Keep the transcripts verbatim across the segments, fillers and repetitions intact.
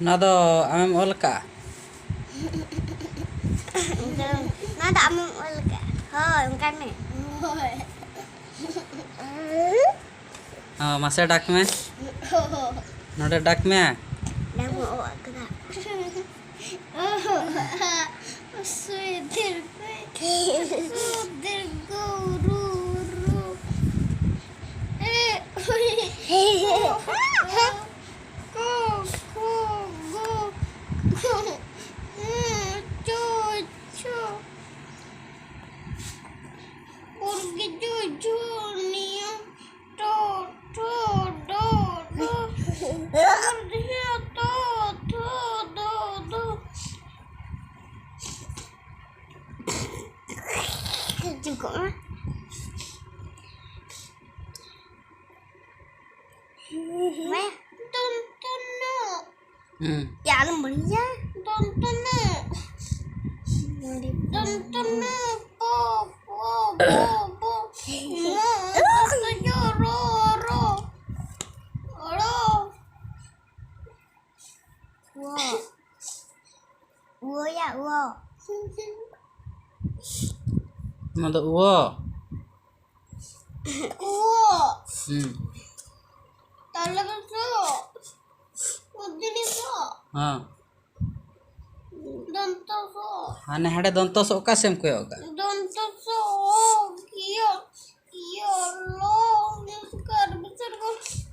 ᱱᱚᱣᱟ ᱫᱚ ᱟᱢᱮᱢ ᱚᱞ ᱟᱠᱟᱫᱼᱟ? ᱱᱚᱣᱟ ᱫᱚ ᱟᱢᱮᱢ ᱚᱞ ᱟᱠᱟᱫᱼᱟ? ᱦᱳᱭ, ᱚᱱᱠᱟᱭ ᱢᱮ᱾ ᱦᱚᱸ, ᱢᱟᱥᱮ ᱰᱟᱠ ᱢᱮ᱾ ᱱᱚᱰᱮ ᱰᱟᱠ ᱢᱮ᱾ ᱰᱟᱝ ᱚ ᱟᱠᱟᱫᱟ᱾ ᱥᱩᱭ ᱫᱤᱨᱜᱷᱚ, ᱥᱩ ᱫᱤᱨᱜᱷᱚ ᱨᱩ, ᱨᱩ᱾ ᱮ, ᱩᱭ, ᱩ, ᱩ, ᱠᱚ, ᱠᱷᱚ, ᱜᱚ, ᱜᱷᱚ, ᱢᱩ, ᱪᱚ, ᱪᱷᱚ᱾ ᱩᱨᱜᱤᱡᱩ ᱡᱷᱩ ᱱᱤᱭᱟᱹ ᱴᱚ ᱴᱷᱚ ᱰᱚ ᱰᱚ᱾ ᱩᱨᱫᱷᱤᱭᱟᱹ ᱛᱚ ᱛᱷᱚ ᱫᱚ ᱫᱚ᱾ ᱡᱩᱜᱚᱜ ᱢᱮ᱾ ᱢᱮ᱾ ᱫᱚᱱᱛᱚᱱᱚ᱾ ᱦᱩᱸ᱾ ᱭᱟ, ᱟᱞᱚᱢ ᱵᱟᱹᱲᱤᱡᱟ᱾ ᱫᱚᱱᱛᱚᱱᱚ᱾ ᱫᱚᱱᱛᱚᱱᱚ᱾ ᱯᱚ, ᱯᱚ, ᱵᱚ, ᱵᱚ᱾ ᱢᱚ, ᱚ, ᱨᱚ, ᱨᱚ᱾ ᱚᱲᱚ᱾ ᱣᱚ᱾ ᱣᱚᱭᱟ, ᱣᱚ᱾ ᱱᱚᱣᱟ ᱫᱚ ᱣᱚ᱾ ᱣᱚ᱾ ᱦᱩᱸ᱾ ᱛᱟᱦᱞᱮ ᱫᱚ ᱥᱚ᱾ ᱩᱫᱽᱫᱤᱱᱤ ᱥᱚ᱾ ᱦᱮᱸ᱾ ᱫᱚᱱᱛᱚ ᱥᱚ᱾ ᱦᱟᱱᱮ ᱦᱟᱸᱰᱮ ᱫᱚᱱᱛᱚ ᱥᱚ ᱚᱠᱟ ᱥᱮᱫ ᱮᱢ ᱠᱚᱭᱚᱜ ᱟᱠᱟᱫ? ᱫᱚᱱᱛᱚ ᱥᱚ, ᱤᱭᱟᱹ, ᱤᱭᱟᱹ, ᱞᱚ, ᱩᱥᱠᱟᱨ, ᱵᱤᱥᱚᱨᱜᱚ,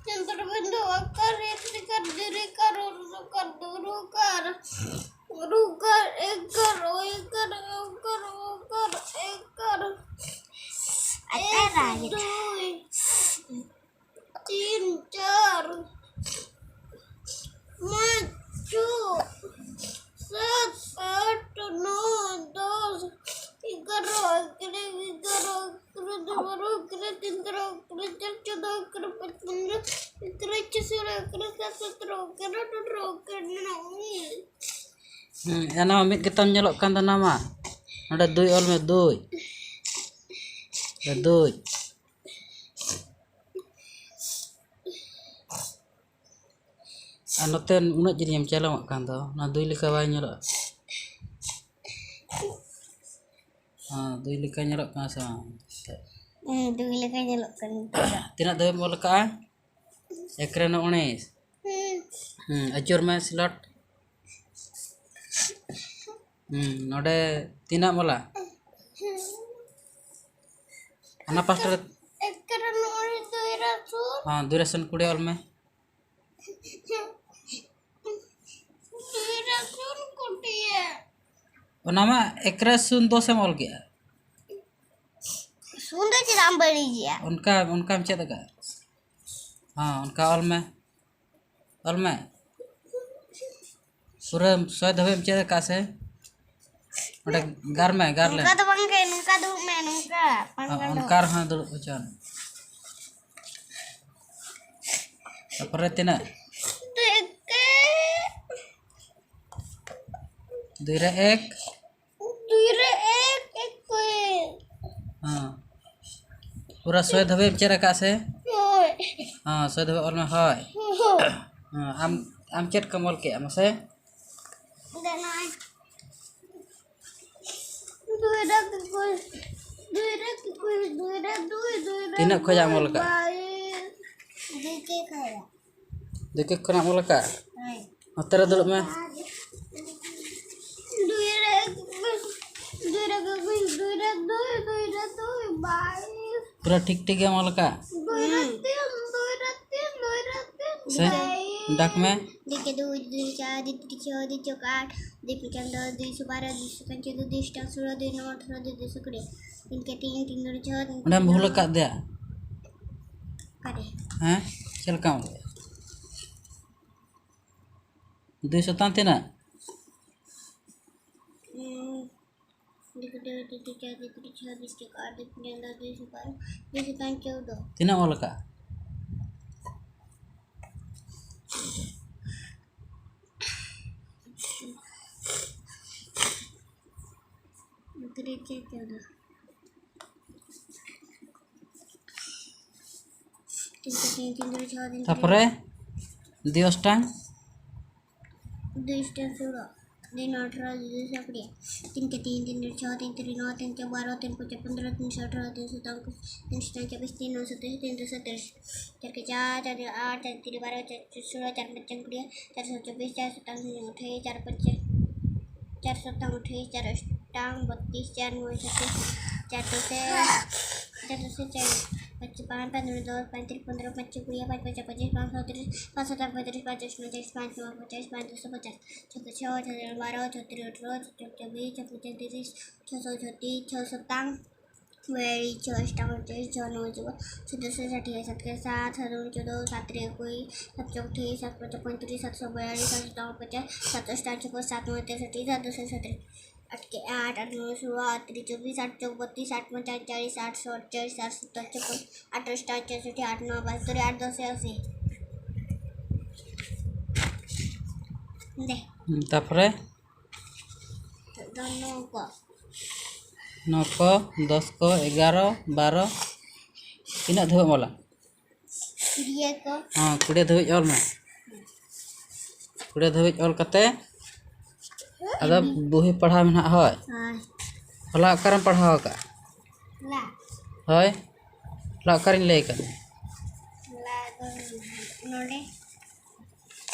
ᱪᱚᱱᱫᱨᱚᱵᱤᱱᱫᱩ, ᱟᱠᱟᱨ, ᱨᱮ, ᱨᱤᱠᱟᱨ, ᱫᱤᱨᱤᱠᱟᱨ, ᱩᱨᱩᱠᱟᱨ, ᱫᱩᱨᱩᱠᱟᱨ, ᱨᱩᱠᱟᱨ, ᱮᱠᱟᱨ, ᱚᱭᱠᱟᱨ, ᱚᱠᱟᱨ, ᱚᱠᱟᱨ, ᱮᱠᱟᱨ, ᱟᱠᱟᱨ, ᱮᱠ, ᱟᱠᱟᱨ᱾ ᱫᱩᱭ, ᱛᱤᱱ, ᱪᱟᱨ, ᱯᱟᱸᱪ, ᱪᱷᱚ, ᱥᱟᱛ, ᱟᱴ, ᱱᱚ, ᱫᱚᱥ, ᱮᱜᱟᱨᱚ, ᱮᱜᱟᱨᱚ, ᱮᱜᱟᱨᱚ, ᱮᱜᱟᱨᱚ, ᱵᱟᱨᱚ, ᱮᱜᱟᱨᱚ, ᱛᱤᱱ, ᱮᱜᱟᱨᱚ, ᱮᱜᱟᱨᱚ, ᱪᱟᱨ, ᱪᱳᱫᱽᱫᱳ, ᱮᱜᱟᱨᱚ, ᱯᱟᱸᱪ, ᱯᱚᱱᱨᱚ, Tres, ocho, cero, tres, cuatro, cuatro, cuatro, cuatro, cuatro, no, no, no. ᱦᱮᱸ, ᱚᱱᱟ ᱢᱟ ᱢᱤᱫ ᱜᱮᱛᱟᱢ ᱧᱮᱞᱚᱜ ᱠᱟᱱ ᱫᱚ, ᱚᱱᱟ ᱢᱟ᱾ ᱱᱚᱰᱮ ᱫᱩᱭ ᱚᱞ ᱢᱮ, ᱫᱩᱭ᱾ ᱱᱚᱰᱮ ᱫᱩᱭ᱾ ᱟᱨ ᱱᱚᱛᱮ ᱩᱱᱟᱹᱜ ᱡᱤᱞᱤᱧ ᱮᱢ ᱪᱟᱞᱟᱣᱚᱜ ᱠᱟᱱ ᱫᱚ, ᱚᱱᱟ ᱫᱩᱭ ᱞᱮᱠᱟ ᱵᱟᱭ ᱧᱮᱞᱚᱜᱼᱟ᱾ ᱦᱮᱸ, ᱫᱩᱭ ᱞᱮᱠᱟ ᱧᱮᱞᱚᱜ ᱠᱟᱱᱟ ᱥᱮ ᱵᱟᱝ? ᱦᱮᱸ, ᱫᱩᱭ ᱞᱮᱠᱟ ᱧᱮᱞᱚᱜ ᱠᱟᱱᱟ᱾ ᱛᱤᱱᱟᱹᱜ ᱫᱷᱟᱵᱤᱡ ᱮᱢ ᱚᱞ ᱠᱟᱜᱼᱟ? ᱮᱠ ᱨᱮ ᱱᱚ ᱩᱱᱤᱥ᱾ ᱦᱮᱸ᱾ ᱦᱮᱸ, ᱟᱹᱪᱩᱨ ᱢᱮ slot᱾ ᱦᱮᱸ, ᱱᱚᱰᱮ ᱛᱤᱱᱟᱹᱜ ᱮᱢ ᱚᱞᱟ? ᱚᱱᱟ ᱯᱟᱥᱴᱟ ᱨᱮ᱾ ᱮᱠ ᱨᱮ ᱱᱚ ᱩᱱᱤᱥ, ᱫᱩᱭ ᱨᱮ ᱥᱩᱱ᱾ ᱦᱮᱸ, ᱫᱩᱭ ᱨᱮ ᱥᱩᱱ ᱠᱩᱲᱤ ᱚᱞ ᱢᱮ᱾ ᱫᱩᱭ ᱨᱮ ᱥᱩᱱ ᱠᱩᱲᱤ᱾ ᱚᱱᱟ ᱢᱟ ᱮᱠ ᱨᱮ ᱥᱩᱱ ᱫᱚᱥ ᱮᱢ ᱚᱞ ᱠᱮᱜᱼᱟ᱾ ᱥᱩᱱ ᱫᱚ ᱪᱮᱫᱟᱜ ᱮᱢ ᱵᱟᱹᱲᱤᱡᱮᱜᱼᱟ? ᱚᱱᱠᱟ, ᱚᱱᱠᱟᱢ ᱪᱮᱫ ᱟᱠᱟᱫ? ᱦᱮᱸ, ᱚᱱᱠᱟ ᱚᱞ ᱢᱮ, ᱚᱞ ᱢᱮ᱾ ᱯᱩᱨᱟᱹ ᱥᱚᱭ ᱫᱷᱟᱹᱵᱤᱡ ᱮᱢ ᱪᱮᱫ ᱟᱠᱟᱫ ᱥᱮ? ᱚᱸᱰᱮ ᱜᱟᱨ ᱢᱮ, ᱜᱟᱨ ᱞᱮ᱾ ᱱᱚᱝᱠᱟ ᱫᱚ ᱵᱟᱝ ᱜᱮ, ᱱᱚᱝᱠᱟ ᱫᱩᱲᱩᱵ ᱢᱮ, ᱱᱚᱝᱠᱟ, ᱵᱟᱝ ᱦᱮᱸ, ᱜᱟᱱᱚᱜᱼᱟ᱾ ᱚᱱᱠᱟ ᱨᱮᱦᱚᱸ ᱫᱩᱲᱩᱵ ᱦᱚᱪᱚ᱾ ᱛᱟᱯᱚᱨᱮ ᱛᱤᱱᱟᱹᱜ? ᱫᱩᱭ ᱮᱠᱮ᱾ ᱫᱩᱭ ᱨᱮ ᱮᱠ᱾ ᱫᱩᱭ ᱨᱮ ᱮᱠ, ᱮᱠ ᱠᱚᱭᱮ᱾ ᱦᱮᱸ᱾ ᱯᱩᱨᱟᱹ ᱥᱚᱭ ᱫᱷᱟᱹᱵᱤᱡ ᱮᱢ ᱪᱮᱫ ᱟᱠᱟᱫ ᱥᱮ? ᱦᱳᱭ᱾ ᱦᱮᱸ, ᱥᱚᱭ ᱫᱷᱟᱹᱵᱤᱡ ᱚᱞ ᱢᱮ, ᱦᱳᱭ᱾ ᱦᱳᱭ᱾ ᱦᱮᱸ, ᱟᱢ, ᱟᱢ ᱪᱮᱫ ᱠᱚᱢ ᱚᱞ ᱠᱮᱜᱼᱟ ᱢᱟᱥᱮ? ᱫᱮᱱᱟᱭ᱾ ᱫᱩᱭ ᱨᱮ ᱮᱠ, ᱫᱩᱭ ᱨᱮ ᱮᱠ, ᱫᱩᱭ ᱨᱮ ᱫᱩᱭ, ᱫᱩᱭ ᱨᱮ ᱛᱤᱱᱟᱹᱜ ᱠᱷᱚᱡᱟᱜ ᱮᱢ ᱚᱞ ᱟᱠᱟᱫᱼᱟ? ᱵᱟᱭᱤᱥ᱾ ᱫᱤᱠᱮ ᱠᱷᱚᱡᱟᱜ᱾ ᱫᱤᱠᱮ ᱠᱷᱚᱱᱟᱜ ᱮᱢ ᱚᱞ ᱟᱠᱟᱫᱼᱟ? ᱦᱳᱭ᱾ ᱱᱚᱛᱮ ᱨᱮ ᱫᱩᱲᱩᱵ ᱢᱮ᱾ ᱫᱩᱭ ᱨᱮ ᱮᱠ, ᱫᱩᱭ ᱨᱮ ᱮᱠᱩᱥ, ᱫᱩᱭ ᱨᱮ ᱫᱩᱭ, ᱫᱩᱭ ᱨᱮ ᱫᱩᱭ, ᱵᱟᱭᱤᱥ᱾ ᱯᱩᱨᱟᱹ ᱴᱷᱤᱠ ᱴᱷᱤᱠ ᱜᱮᱢ ᱚᱞ ᱟᱠᱟᱫᱼᱟ? ᱫᱩᱭ ᱨᱮ ᱛᱤᱱ, ᱫᱩᱭ ᱨᱮ ᱛᱤᱱ, ᱫᱩᱭ ᱨᱮ ᱛᱤᱱ, ᱥᱮ? ᱵᱟᱭᱤᱥ᱾ ᱰᱟᱠ ᱢᱮ᱾ ᱫᱩᱭ ᱠᱮ ᱫᱩᱭ, ᱫᱩᱭ ᱪᱟᱨ, ᱫᱩᱭ ᱛᱤᱱ ᱪᱷᱚ, ᱫᱩᱭ ᱪᱚᱠ ᱟᱴ, ᱫᱩᱭ ᱯᱟᱸᱪ ᱫᱚᱥ, ᱫᱩᱭ ᱥᱩᱱ ᱵᱟᱨᱚ, ᱫᱩᱭ ᱥᱩᱱ ᱯᱟᱸᱪ ᱪᱳᱫᱽᱫᱚ, ᱫᱩᱭ ᱱᱚ ᱟᱴᱷᱨᱚ, ᱫᱩᱭ ᱫᱚᱥ ᱠᱩᱲᱤ, ᱛᱤᱱ ᱠᱮ ᱛᱤᱱ, ᱛᱤᱱ ᱫᱩᱱᱤ ᱪᱷᱚ, ᱛᱤᱱ ᱚᱸᱰᱮᱢ ᱵᱷᱩᱞ ᱟᱠᱟᱫ ᱫᱮᱭᱟ᱾ ᱚᱠᱟᱨᱮ? ᱦᱮᱸ? ᱪᱮᱫ ᱞᱮᱠᱟᱢ ᱚᱞ ᱠᱮᱫᱟ? ᱫᱩᱭ ᱥᱚᱛᱟᱝ ᱛᱤᱱᱟᱹᱜ? ᱦᱩᱸ, ᱫᱩᱭ ᱠᱮ ᱫᱩᱭ, ᱫᱩᱭ ᱛᱤᱱ ᱪᱟᱨ, ᱫᱩᱭ ᱛᱤᱱ ᱪᱷᱚ, ᱫᱩᱭ ᱪᱚᱠ ᱟᱴ, ᱫᱩᱭ ᱯᱟᱸᱪ ᱫᱚᱥ, ᱫᱩᱭ ᱥᱩᱱ ᱵᱟᱨᱚ, ᱫᱩᱭ ᱥᱚᱛᱟᱝ ᱪᱳᱫᱽᱫᱚ᱾ ᱛᱤᱱᱟᱹᱜ ᱚᱞ ᱟᱠᱟᱫᱼᱟ? ᱛᱤᱨᱤᱥ ᱪᱟᱨ ᱪᱳᱫᱽᱫᱳ᱾ ᱛᱤᱱ ᱠᱮ ᱛᱤᱱ, ᱛᱤᱱ ᱫᱩᱭ ᱪᱷᱚ, ᱛᱤᱱ ᱛᱟᱯᱚᱨᱮ ᱫᱤᱭᱚᱥᱴᱟᱝ? ᱫᱩᱭ ᱥᱴᱟᱝ ᱥᱳᱞᱳ, ᱫᱩᱭ ᱱᱚ ᱟᱴᱷᱨᱚ, ᱫᱩᱭ ᱥᱚ ᱠᱩᱲᱤ᱾ ᱛᱤᱱ ᱠᱮ ᱛᱤᱱ, ᱛᱤᱱ ᱫᱩᱭ ᱪᱷᱚ, ᱛᱤᱱ ᱛᱤᱨᱤ ᱱᱚ, ᱛᱤᱱ ᱪᱟᱨ ᱵᱟᱨᱚ, ᱛᱤᱱ ᱯᱚᱸᱪᱟ ᱯᱚᱱᱫᱽᱨᱚ, ᱛᱤᱱ ᱥᱚ ᱟᱴᱷᱨᱚ, ᱛᱤᱱ ᱥᱚ ᱛᱟᱝ ᱛᱤᱱ ᱥᱚ ᱪᱚᱵᱵᱤᱥ, ᱛᱤᱱ ᱱᱚ ᱥᱚᱛᱟᱭᱤᱥ, ᱛᱤᱱ ᱫᱚᱥ ᱥᱚᱛᱟᱭᱤᱥ, ᱪᱟᱨ ᱠᱮ ᱪᱟᱨ, ᱪᱟᱨ ᱫᱩᱭ ᱟᱴ, ᱪᱟᱨ ᱛᱤᱱ ᱵᱟᱨᱚ, ᱪᱟᱨ ᱪᱚ ᱥᱳᱞᱳ, ᱪᱟᱨ ᱯᱟᱸᱪ ᱠᱩᱲᱤ, ᱪᱟᱨ ᱥᱚ ᱪᱚᱵᱵᱤᱥ, ᱪᱟᱨ ᱥᱚᱛᱟᱝ ᱟᱴᱷᱟᱭᱤᱥ, ᱪᱟᱨ ᱯᱟᱸᱪ ᱪᱟᱨ ᱥᱚᱛᱟᱝ ᱟᱴᱷᱟᱭᱤᱥ, ᱪᱟᱨ ᱚᱥᱴᱟᱝ ᱵᱚᱛᱤᱥ, ᱪᱟᱨ ᱱᱚᱭ ᱪᱷᱚᱛᱤᱥ, ᱪᱟᱨ ᱫᱚᱥᱮ, ᱪᱟᱨ ᱫᱚᱥᱮ ᱪᱟᱨ, ᱯᱟᱸᱪ ᱯᱟᱸᱪ, ᱯᱟᱸᱪ ᱱᱚᱭ ᱫᱚᱥ, ᱯᱟᱸᱪ ᱛᱤᱱ ᱯᱚᱱᱫᱽᱨᱚ, ᱯᱟᱸᱪ ᱪᱚ ᱠᱩᱲᱤ, ᱯᱟᱸᱪ ᱯᱟᱸᱪ ᱯᱚᱸᱪᱤᱥ, ᱯᱟᱸᱪ ᱥᱟᱛ ᱯᱚᱸᱭᱛᱨᱤᱥ, ᱯᱟᱸᱪ ᱟᱴ ᱩᱱᱪᱟᱥ, ᱯᱟᱸᱪ ᱱᱚᱭ ᱯᱚᱧᱪᱟᱥ, ᱯᱟᱸᱪ ᱫᱚᱥ ᱯᱚᱧᱪᱟᱥ, ᱪᱷᱚ ᱥᱚ ᱪᱷᱚ, ᱪᱷᱚ ᱵᱟᱨᱚ, ᱪᱷᱚ ᱛᱤᱱ ᱟᱴᱷᱨᱚ, ᱪᱷᱚ ᱪᱚ ᱪᱚᱵᱵᱤᱥ, ᱪᱷᱚ ᱯᱚᱸᱪᱟ ᱛᱤᱨᱤᱥ, ᱪᱷᱚ ᱥᱚ ᱪᱷᱚᱛᱤᱥ, ᱪᱷᱚ ᱥᱚᱛᱟᱝ ᱵᱤᱭᱟᱞᱤᱥ, ᱪᱷᱚ ᱚᱥᱴᱟᱝ ᱩᱱᱪᱟᱥ, ᱪᱷᱚ ᱱᱚᱭ ᱪᱚᱣᱟᱞᱞᱤᱥ, ᱪᱷᱚ ᱫᱚᱥᱮ ᱥᱟᱴ, ᱥᱟᱴ ᱠᱮ ᱥᱟᱛ, ᱥᱟᱛ ᱫᱩᱭ ᱪᱳᱫᱽᱫᱳ, ᱥᱟᱛ ᱛᱤᱨᱤ ᱮᱠᱩᱥ, ᱥᱟᱛ ᱪᱚᱣ ᱟᱴᱷᱟᱭᱤᱥ, ᱥᱟᱛ ᱯᱚᱸᱪᱟ ᱯᱚᱸᱭᱛᱨᱤᱥ, ᱥᱟᱛ ᱥᱚ ᱵᱤᱭᱟᱞᱤᱥ, ᱥᱟᱛ ᱥᱚᱛᱟᱝ ᱯᱚᱧᱪᱟᱥ, ᱥᱟᱛ ᱚᱥᱴᱟᱝ ᱪᱷᱚᱯᱯᱚᱱ, ᱥᱟᱛ ᱱᱚᱭ ᱛᱮᱥᱚᱴᱴᱤ, ᱥᱟᱛ ᱫᱚᱥᱮ ᱥᱟᱛᱨᱤᱥ, ᱟᱴ ᱠᱮ ᱟᱴ, ᱟᱴ ᱱᱚᱭ ᱥᱳᱞᱳ, ᱟᱴ ᱛᱤᱨᱤ ᱪᱚᱵᱵᱤᱥ, ᱟᱴ ᱪᱚᱣ ᱵᱚᱛᱤᱥ, ᱟᱴ ᱯᱚᱸᱪᱟ ᱪᱟᱞᱤᱥ, ᱟᱴ ᱥᱚ ᱟᱴᱪᱟᱞᱤᱥ, ᱟᱴ ᱥᱚᱛᱟᱝ ᱪᱷᱚᱯᱯᱚᱱ, ᱟᱴ ᱚᱥᱴᱟᱝ ᱪᱚᱣᱥᱚᱴᱴᱤ, ᱟᱴ ᱱᱚᱭ ᱵᱟᱦᱟᱛᱛᱳᱨ, ᱟᱴ ᱫᱚᱥᱮ ᱟᱥᱤ᱾ ᱫᱮ᱾ ᱦᱩᱸ, ᱛᱟᱯᱚᱨᱮ? ᱱᱤᱛᱚᱜ ᱫᱚ ᱱᱚ ᱠᱚ᱾ ᱱᱚ ᱠᱚ, ᱫᱚᱥ ᱠᱚ, ᱮᱜᱟᱨᱚ, ᱵᱟᱨᱚ, ᱛᱤᱱᱟᱹᱜ ᱫᱷᱟᱹᱵᱤᱡ ᱮᱢ ᱚᱞᱟ? ᱠᱩᱲᱤᱭᱟᱹ ᱠᱚ᱾ ᱦᱚᱸ, ᱠᱩᱲᱤᱭᱟᱹ ᱫᱷᱟᱹᱵᱤᱡ ᱚᱞ ᱢᱮ᱾ ᱠᱩᱲᱤᱭᱟᱹ ᱫᱷᱟᱹᱵᱤᱡ ᱚᱞ ᱠᱟᱛᱮ ᱟᱫᱚ ᱵᱩᱦᱤ ᱯᱟᱲᱦᱟᱣ ᱢᱮ ᱱᱟᱦᱟᱜ, ᱦᱳᱭ᱾ ᱦᱳᱭ᱾ ᱦᱚᱞᱟ ᱚᱠᱟᱨᱮᱢ ᱯᱟᱲᱦᱟᱣ ᱟᱠᱟᱫᱼᱟ? ᱦᱚᱞᱟ᱾ ᱦᱳᱭ᱾ ᱦᱚᱞᱟ ᱚᱠᱟᱨᱮᱧ ᱞᱟᱹᱭ ᱟᱠᱟᱫ ᱢᱮᱭᱟ? ᱦᱚᱞᱟ ᱫᱚ ᱱᱚᱰᱮ᱾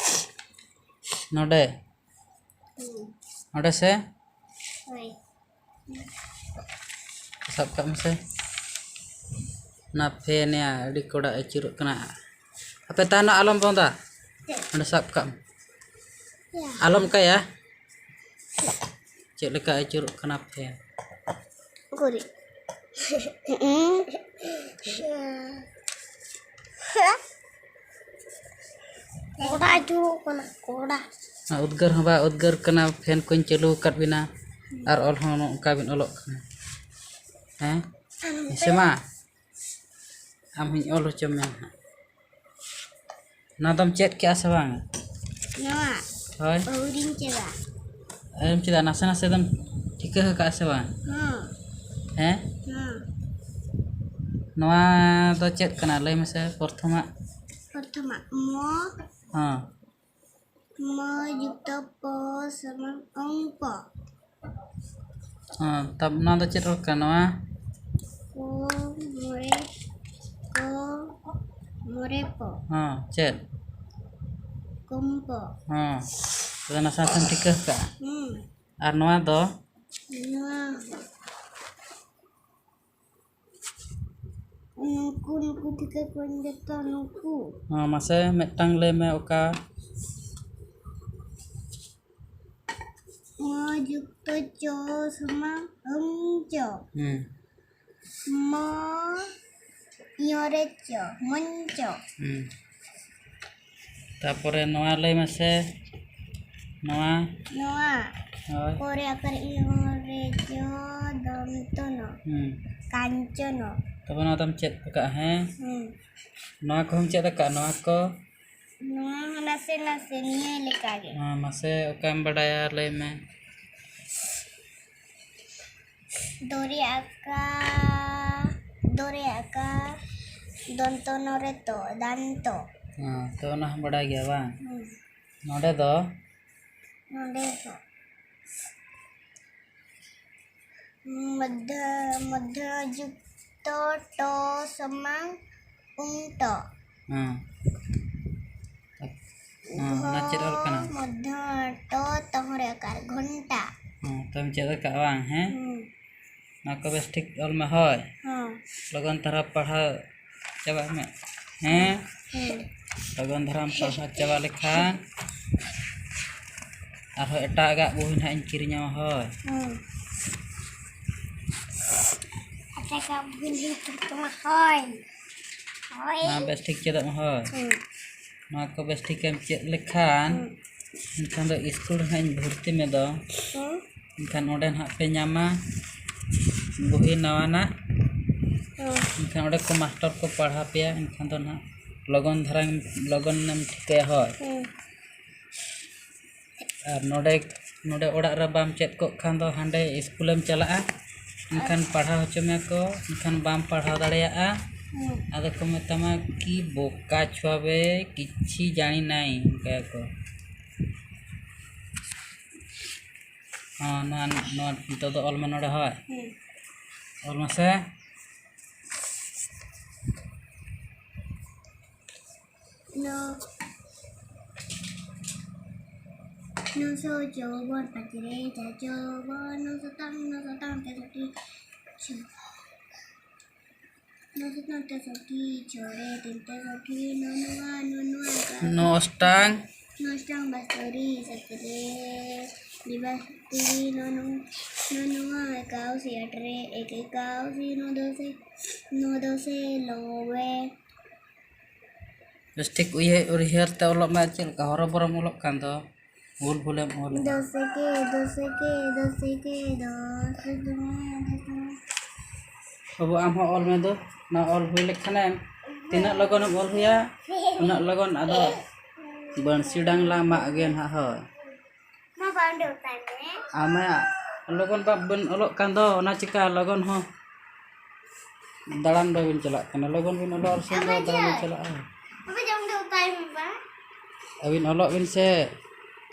ᱱᱚᱰᱮ? ᱦᱩᱸ᱾ ᱱᱚᱰᱮ ᱥᱮ? ᱦᱳᱭ᱾ ᱥᱟᱵ ᱠᱟᱜ ᱢᱮᱥᱮ᱾ ᱚᱱᱟ ᱯᱷᱮᱱ ᱭᱟ ᱟᱹᱰᱤ ᱠᱚᱲᱟ ᱟᱹᱪᱩᱨᱚᱜ ᱠᱟᱱᱟ᱾ ᱟᱯᱮ ᱛᱟᱦᱮᱱᱟ, ᱟᱞᱚᱢ ᱵᱚᱱᱫᱟ᱾ ᱚᱸᱰᱮ ᱥᱟᱵ ᱠᱟᱜ ᱢᱮ᱾ ᱟᱞᱚᱢ ᱠᱟᱭᱟ᱾ ᱪᱮᱫ ᱞᱮᱠᱟ ᱟᱹᱪᱩᱨᱚᱜ ᱠᱟᱱᱟ ᱯᱷᱮᱱ᱾ ᱩᱠᱩᱨᱤᱡ᱾ ᱠᱚᱲᱟ ᱟᱹᱪᱩᱨᱚᱜ ᱠᱟᱱᱟ, ᱠᱚᱲᱟ᱾ ᱩᱫᱽᱜᱟᱹᱨ ᱦᱚᱸ ᱵᱟᱭ ᱩᱫᱽᱜᱟᱹᱨ ᱠᱟᱱᱟ, ᱯᱷᱮᱱ ᱠᱚᱧ ᱪᱟᱹᱞᱩ ᱟᱠᱟᱫ ᱵᱤᱱᱟ ᱟᱨ ᱚᱞ ᱦᱚᱸ ᱱᱚᱝᱠᱟ ᱵᱤᱱ ᱚᱞᱚᱜ ᱠᱟᱱᱟ᱾ ᱦᱮᱸ? ᱦᱮᱸ ᱥᱮ ᱢᱟ? ᱟᱢ ᱦᱚᱧ ᱚᱞ ᱦᱚᱪᱚ ᱢᱮᱭᱟ ᱦᱟᱸᱜ᱾ ᱱᱚᱣᱟ ᱫᱚᱢ ᱪᱮᱫ ᱠᱮᱜᱼᱟ ᱥᱮ ᱵᱟᱝ? ᱱᱚᱣᱟ? ᱦᱳᱭ᱾ ᱟᱹᱣᱨᱤᱧ ᱪᱮᱫᱟ᱾ ᱟᱹᱣᱨᱤᱢ ᱪᱮᱫᱟ, ᱱᱟᱥᱮ ᱱᱟᱥᱮ ᱫᱚᱢ ᱪᱮᱫ ᱴᱷᱤᱠᱟᱹ ᱟᱠᱟᱫᱼᱟ ᱥᱮ ᱵᱟᱝ? ᱦᱮᱸ᱾ ᱦᱮᱸ? ᱦᱮᱸ᱾ ᱱᱚᱣᱟ ᱫᱚ ᱪᱮᱫ ᱠᱟᱱᱟ? ᱞᱟᱹᱭ ᱢᱮᱥᱮ, ᱯᱨᱚᱛᱷᱚᱢᱟᱜ᱾ ᱯᱨᱚᱛᱷᱚᱢᱟᱜ ᱢᱚ᱾ ᱦᱮᱸ᱾ ᱢᱚ ᱡᱩᱠᱛᱚ ᱯᱚ ᱥᱚᱢᱟᱱ ᱚᱝ ᱯᱚ᱾ ᱦᱮᱸ, ᱛᱟᱵ-, ᱱᱚᱣᱟ ᱫᱚ ᱪᱮᱫ ᱨᱚᱲ ᱠᱟᱱᱟ ᱱᱚᱣᱟ? ᱠᱚ ᱢᱚᱨᱮ, ᱠᱚ ᱢᱚᱨᱮ ᱯᱚ᱾ ᱦᱮᱸ, ᱪᱮᱫ? ᱠᱚᱢ ᱯᱚ᱾ ᱦᱮᱸ, ᱛᱚᱵᱮ ᱱᱟᱥᱮ ᱱᱟᱥᱮᱢ ᱴᱷᱤᱠᱟᱹ ᱟᱠᱟᱫᱼᱟ᱾ ᱦᱩᱸ᱾ ᱟᱨ ᱱᱚᱣᱟ ᱫᱚ? ᱱᱚᱣᱟ ᱱᱩᱠᱩ, ᱱᱩᱠᱩ ᱴᱷᱤᱠᱟᱹ ᱠᱚᱣᱟᱧ ᱡᱚᱛᱚ ᱱᱩᱠᱩ᱾ ᱦᱮᱸ, ᱢᱟᱥᱮ ᱢᱤᱫᱴᱟᱝ ᱞᱟᱹᱭ ᱢᱮ, ᱚᱠᱟ? ᱢᱚ ᱡᱩᱠᱛᱚ ᱪᱚ ᱥᱚᱢᱟᱱ ᱚᱝ ᱪᱚ᱾ ᱦᱩᱸ᱾ ᱢᱚ ᱤᱭᱚ ᱨᱮ ᱪᱚ, ᱢᱚᱧᱪᱚ᱾ ᱦᱩᱸ᱾ ᱛᱟᱯᱚᱨᱮ ᱱᱚᱣᱟ ᱞᱟᱹᱭ ᱢᱮᱥᱮ, ᱱᱚᱣᱟ᱾ ᱱᱚᱣᱟ᱾ ᱦᱳᱭ᱾ ᱠᱚᱨᱮ ᱟᱠᱟᱨ ᱤᱭᱚ ᱨᱮ ᱡᱚ ᱫᱚᱱᱛᱚ ᱱᱚ᱾ ᱦᱩᱸ᱾ ᱠᱟᱧᱪᱚᱱᱚ᱾ ᱛᱚᱵᱮ ᱱᱚᱣᱟ ᱫᱚᱢ ᱪᱮᱫ ᱟᱠᱟᱫᱼᱟ, ᱦᱮᱸ? ᱦᱩᱸ᱾ ᱱᱚᱣᱟ ᱠᱚᱦᱚᱸᱢ ᱪᱮᱫ ᱟᱠᱟᱫᱼᱟ, ᱱᱚᱣᱟ ᱠᱚ? ᱱᱚᱣᱟ ᱦᱚᱸ ᱱᱟᱥᱮ ᱱᱟᱥᱮ ᱱᱤᱭᱟᱹ ᱞᱮᱠᱟ ᱜᱮ᱾ ᱦᱮᱸ, ᱢᱟᱥᱮ ᱚᱠᱟᱢ ᱵᱟᱰᱟᱭᱟ, ᱞᱟᱹᱭ ᱢᱮ᱾ ᱫᱚᱨᱭᱟ ᱟᱠᱟ, ᱫᱚᱨᱭᱟ ᱟᱠᱟ, ᱫᱚᱱᱛᱚ ᱱᱚ ᱨᱮ ᱛᱚ, ᱫᱟᱱᱛᱚ᱾ ᱦᱮᱸ, ᱛᱚ ᱚᱱᱟ ᱦᱚᱸ ᱵᱟᱰᱟᱭ ᱜᱮᱭᱟ ᱵᱟᱝ? ᱦᱩᱸ᱾ ᱱᱚᱰᱮ ᱫᱚ? ᱱᱚᱰᱮ ᱫᱚ ᱢᱚᱫᱽᱫᱷᱚ, ᱢᱚᱫᱽᱫᱷᱚ ᱡᱩᱠᱛᱚ ᱴᱚ ᱥᱚᱢᱟᱝ ᱩᱱᱴᱚ᱾ ᱦᱮᱸ᱾ ᱦᱮᱸ, ᱚᱱᱟ ᱪᱮᱫ ᱚᱞ ᱠᱟᱱᱟ? ᱢᱚᱫᱽᱫᱷᱚ ᱴᱚ ᱛᱚᱦᱚᱸ ᱨᱮ ᱚᱠᱟᱨ ᱜᱷᱚᱱᱴᱟ᱾ ᱦᱮᱸ, ᱛᱚᱢ ᱪᱮᱫ ᱟᱠᱟᱫᱼᱟ ᱵᱟᱝ, ᱦᱮᱸ? ᱦᱩᱸ᱾ ᱱᱚᱣᱟ ᱠᱚ ᱵᱮᱥ ᱴᱷᱤᱠ ᱚᱞ ᱢᱮ, ᱦᱳᱭ᱾ ᱦᱚᱸ᱾ ᱞᱚᱜᱚᱱ ᱫᱷᱟᱨᱟ ᱯᱟᱲᱦᱟᱣ ᱪᱟᱵᱟᱜ ᱢᱮ᱾ ᱦᱮᱸ? ᱦᱮᱸ᱾ ᱞᱚᱜᱚᱱ ᱫᱷᱟᱨᱟᱢ ᱯᱟᱲᱦᱟᱣ ᱪᱟᱵᱟ ᱞᱮᱠᱷᱟᱱ ᱟᱨᱦᱚᱸ ᱮᱴᱟᱜᱟᱜ ᱵᱳᱭ ᱱᱟᱦᱟᱜ ᱤᱧ ᱠᱤᱨᱤᱧᱟᱢᱟ, ᱦᱳᱭ᱾ ᱦᱮᱸ᱾ ᱮᱴᱟᱜᱟᱜ ᱵᱳᱭ ᱱᱟᱦᱟᱜ ᱤᱧ ᱠᱤᱨᱤᱧᱟᱢᱟ, ᱦᱳᱭ᱾ ᱦᱳᱭ᱾ ᱱᱚᱣᱟ ᱵᱮᱥ ᱴᱷᱤᱠ ᱪᱮᱫᱚᱜ ᱢᱮ, ᱦᱳᱭ᱾ ᱦᱮᱸ᱾ ᱱᱚᱣᱟ ᱠᱚ ᱵᱮᱥ ᱴᱷᱤᱠᱮᱢ ᱪᱮᱫ ᱞᱮᱠᱷᱟᱱ, ᱦᱮᱸ᱾ ᱮᱱᱠᱷᱟᱱ ᱫᱚ ᱤᱥᱠᱩᱞ ᱨᱮ ᱱᱟᱦᱟᱜ ᱤᱧ ᱵᱷᱚᱨᱛᱤ ᱢᱮᱫᱚ᱾ ᱦᱮᱸ᱾ ᱮᱱᱠᱷᱟᱱ ᱚᱸᱰᱮ ᱱᱟᱦᱟᱜ ᱯᱮ ᱧᱟᱢᱟ ᱵᱩᱦᱤ ᱱᱟᱣᱟᱱᱟᱜ᱾ ᱦᱮᱸ᱾ ᱮᱱᱠᱷᱟᱱ ᱚᱸᱰᱮ ᱠᱚ ᱢᱟᱥᱴᱟᱨ ᱠᱚ ᱯᱟᱲᱦᱟᱣ ᱯᱮᱭᱟ, ᱮᱱᱠᱷᱟᱱ ᱫᱚ ᱱᱟᱦᱟᱜ ᱞᱚᱜᱚᱱ ᱫᱷᱟᱨᱟ, ᱞᱚᱜᱚᱱ ᱮᱢ ᱴᱷᱤᱠᱟᱹᱭᱟ, ᱦᱳᱭ᱾ ᱦᱮᱸ᱾ ᱟᱨ ᱱᱚᱰᱮ ᱱᱚᱰᱮ ᱚᱲᱟᱜ ᱨᱮ ᱵᱟᱢ ᱪᱮᱫ ᱠᱚᱜ ᱠᱷᱟᱱ ᱫᱚ ᱦᱟᱸᱰᱮ ᱥᱠᱩᱞᱮᱢ ᱪᱟᱞᱟᱜᱼᱟ, ᱮᱱᱠᱷᱟᱱ ᱯᱟᱲᱦᱟᱣ ᱦᱚᱪᱚ ᱢᱮᱭᱟ ᱠᱚ, ᱮᱱᱠᱷᱟᱱ ᱵᱟᱢ ᱯᱟᱲᱦᱟᱣ ᱫᱟᱲᱮᱭᱟᱜᱼᱟ᱾ ᱟᱫᱚ ᱠᱚ ᱢᱮᱛᱟᱢᱟ, "ᱠᱤ ᱵᱚᱠᱟ ᱪᱷᱩᱣᱟ ᱵᱮ, ᱠᱤᱪᱷᱤ ᱡᱟᱹᱱᱤ ᱱᱟᱭ", ᱚᱱᱠᱟᱭᱟᱠᱚ᱾ ᱦᱚᱸ, ᱱᱚᱣᱟ, ᱱᱚᱣᱟ ᱱᱤᱛᱚᱜ ᱫᱚ ᱚᱞ ᱢᱮ ᱱᱚᱰᱮ, ᱦᱳᱭ᱾ ᱚᱞ ᱢᱮᱥᱮ᱾ ᱱᱚ, ᱱᱚᱥᱚ ᱪᱚᱣᱵᱚᱱ ᱯᱟᱸᱪᱨᱮ ᱪᱟᱪᱚᱣᱵᱚᱱ, ᱱᱚᱥᱚ ᱛᱟᱝ, ᱱᱚᱥᱚ ᱛᱟᱝ ᱛᱮᱥᱚᱴᱤ, ᱪᱷᱚ, ᱱᱚᱥᱚ ᱛᱟᱝ ᱛᱮᱥᱚᱴᱤ, ᱪᱷᱚᱨᱮ ᱛᱤᱱ ᱛᱮᱥᱚᱴᱤ, ᱱᱚᱱᱩᱣᱟ, ᱱᱚᱱᱩᱣᱟ ᱮᱠᱟᱣ-, ᱱᱚᱥᱴᱟᱝ᱾ ᱱᱚᱥᱴᱟᱝ ᱵᱟᱥᱛᱚᱨᱤ, ᱥᱟᱛᱨᱮ ᱵᱤᱵᱟᱥᱛᱤ, ᱱᱚᱱᱩ-, ᱱᱚᱱᱩᱣᱟ ᱮᱠᱟᱣᱥᱤ, ᱟᱴᱨᱮ ᱮᱠ ᱮᱠᱟᱣᱥᱤ, ᱱᱚ ᱫᱚᱥᱮ, ᱱᱚ ᱫᱚᱥᱮ ᱞᱚᱣᱮ᱾ ᱵᱮᱥ ᱴᱷᱤᱠ ᱩᱭᱦᱟᱹᱨ, ᱩᱭᱦᱟᱹᱨ ᱛᱮ ᱚᱞᱚᱜ ᱢᱮ᱾ ᱪᱮᱫ ᱞᱮᱠᱟ ᱦᱚᱨᱚᱵᱚᱨᱚᱢ ᱚᱞᱚᱜ ᱠᱟᱱ ᱫᱚ, ᱵᱷᱩᱞ ᱵᱷᱩᱞᱮᱢ ᱚᱞ ᱮᱫᱟ᱾ ᱫᱚᱥᱮ ᱠᱮ, ᱫᱚᱥᱮ ᱠᱮ, ᱫᱚᱥᱮ ᱠᱮ, ᱫᱚᱥ, ᱫᱚᱥ, ᱫᱚᱥ᱾ ᱵᱟᱹᱵᱩ, ᱟᱢ ᱦᱚᱸ ᱚᱞ ᱢᱮ ᱫᱩ᱾ ᱱᱚᱣᱟ ᱚᱞ ᱦᱩᱭ ᱞᱮᱠᱷᱟᱱᱮᱢ, ᱛᱤᱱᱟᱹᱜ ᱞᱚᱜᱚᱱᱮᱢ ᱚᱞ ᱦᱩᱭᱟ, ᱩᱱᱟᱹᱜ ᱞᱚᱜᱚᱱ ᱟᱫᱚ ᱵᱟᱹᱲᱥᱤ ᱰᱟᱝ ᱞᱟᱝ ᱢᱟᱜ ᱜᱮ ᱱᱟᱦᱟᱜ, ᱦᱳᱭ᱾ ᱢᱟ ᱵᱟᱝ ᱫᱚ ᱛᱟᱭ ᱢᱮ᱾ ᱟᱢᱟᱜ ᱞᱚᱜᱚᱱ ᱵᱟᱵᱮᱱ ᱚᱞᱚᱜ ᱠᱟᱱ ᱫᱚ, ᱚᱱᱟ ᱪᱤᱠᱟ ᱞᱚᱜᱚᱱ ᱦᱚᱸ ᱫᱟᱬᱟᱱ ᱵᱟᱵᱤᱱ ᱪᱟᱞᱟᱜ ᱠᱟᱱᱟ? ᱞᱚᱜᱚᱱ ᱵᱤᱱ ᱚᱞᱚᱜ ᱟᱨ ᱥᱮᱱ ᱫᱚ ᱫᱟᱬᱟᱱ ᱵᱤᱱ ᱪᱟᱞᱟᱜᱼᱟ᱾ ᱟᱵᱚ ᱡᱚᱢ ᱫᱚ ᱛᱟᱭ ᱢᱮ ᱵᱟ᱾ ᱟᱹᱵᱤᱱ ᱚᱞᱚᱜ ᱵᱤᱱ ᱥᱮ᱾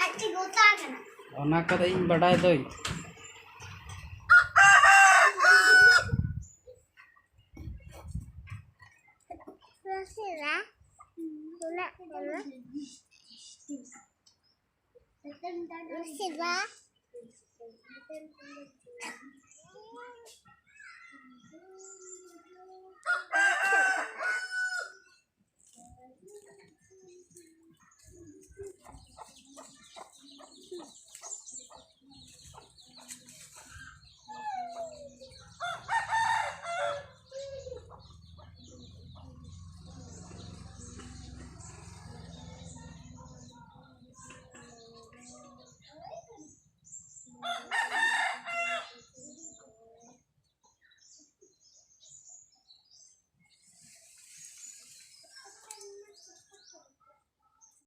ᱟᱡ ᱪᱮᱫ ᱜᱚᱛᱟ ᱠᱟᱱᱟ? ᱚᱱᱟ ᱠᱚᱫᱚ ᱤᱧ ᱵᱟᱰᱟᱭ ᱫᱚᱧ᱾